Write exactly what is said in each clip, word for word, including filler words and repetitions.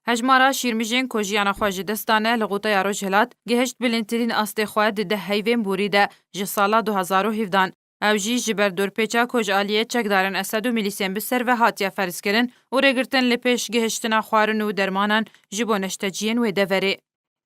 Hejmara şîrmijên ku jiyana xwe ji dest dane li Quteya Rojhilat gihişt bilindtirîn astê xwe di deh heyvên borî de ji sala du hezar û hevdehan. Ew jî ji ber dorpêça ku ji aliyê çekdarên Esed û milîsên bi ser ve hatiye ferzkirin û rêgirtin li pêş gihiştina xwarin û dermanan ji bo neşteciyên wê deverê.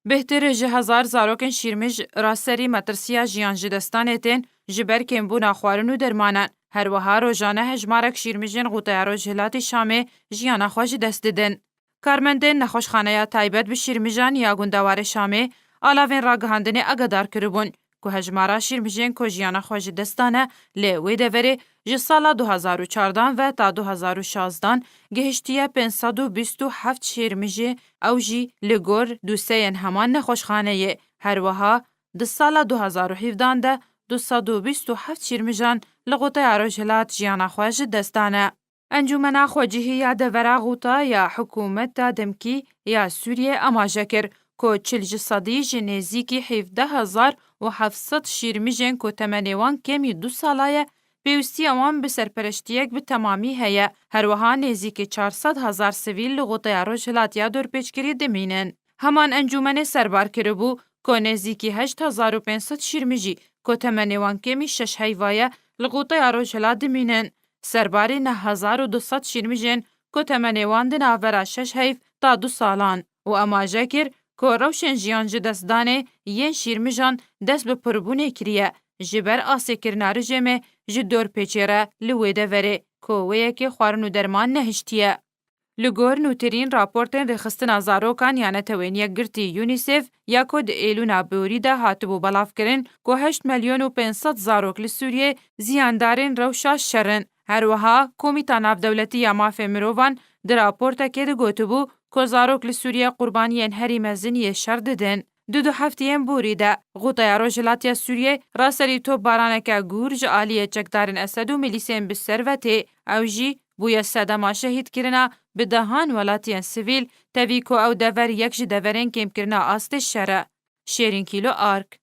Bêhtir ji hezar zarokên şîrmij raserî metirsiya jiyan ji destanê tên ji ber kêmbûna xwarin û dermanan. Her wiha rojane hejmarek şîrmijên Quteya Rojhilatî Şamê jiyana xwe ji dest didin. Karmendên nexweşxaneya taybet bi şîrmijan ya gundewarê Şamê alavên ragihandinê agadar kiribûn ku hejmara şîrmijên ku jiyana xwe ji dest dane li wê deverê ji sala du hezar û çardan ve ta du hezar û şazdan gihiştiye pênc sed û bîst û heft şîrmijê, ew jî li gor doseyên heman nexweşxaneyê. Her wiha di sala du hezar û hevdehan de du sed û bîst û heft şîrmijan li Quteya Rojhilat jiyana xwe ji dest dane. Encûmena Xwecihî ya Devera Xuta ya Hikûmeta Demkî ya Sûriyê amaje kir ku çil ji sedî ji nêzîkî hevdeh hezar û heft sed şîrmijên ku temenê wan kêmî du sala ye, pêwîstiya wan bi serpereştiyek bi temamî heye. Her wiha nêzîkî çar sed hezar sivîl li Xuteya Rojhilat ya dorpêçkirî dimînin. Heman encûmenê serbar kiribû ku nêzîkî heşt hezar û pênc sed şîrmijî ku temenê wan kêmî şeş heyva ye, li Quteya Rojhilat dimînin. Serbarî neh hezar û du sed şîrmijên ku temenê wan di navbera şeş heyv ta du salan û amaje kir ku rewşên jiyan ji destdanê yên şîrmijan dest bi pirbûnê kiriye ji ber asêkirina rijêmê ji dorpêçê re li wê deverê ku wê yekê xwarin û derman nehiştiye. Li gor nûtirîn raportên rêxistina zarokan ya Netewên Yekgirtî UNICEF ya ku di êlûna borî de hatibû belavkirin ku heşt milyon û pênc sed zarok li Sûriyê ziyandarên rewşa şer in. Her wiha Komîta Navdewletî ya Mafê Mirovan di raportekê de gotibû ku zarok li Sûriyê qurbaniyên herî mezin yê şer didin. Di du hefteyên borî de, Xuteya Rojhilat ya Sûriyê raserî topbaraneke gûr ji aliyê çekdarên Esed û milîsên bi ser ve tê. Ew jî bûye sedema şehîdkirina bi dehan welatiyên sivîl, tevî ku ew dever yek ji deverên kêmkirina astê şer e. Şêrîn Kîlo Ark.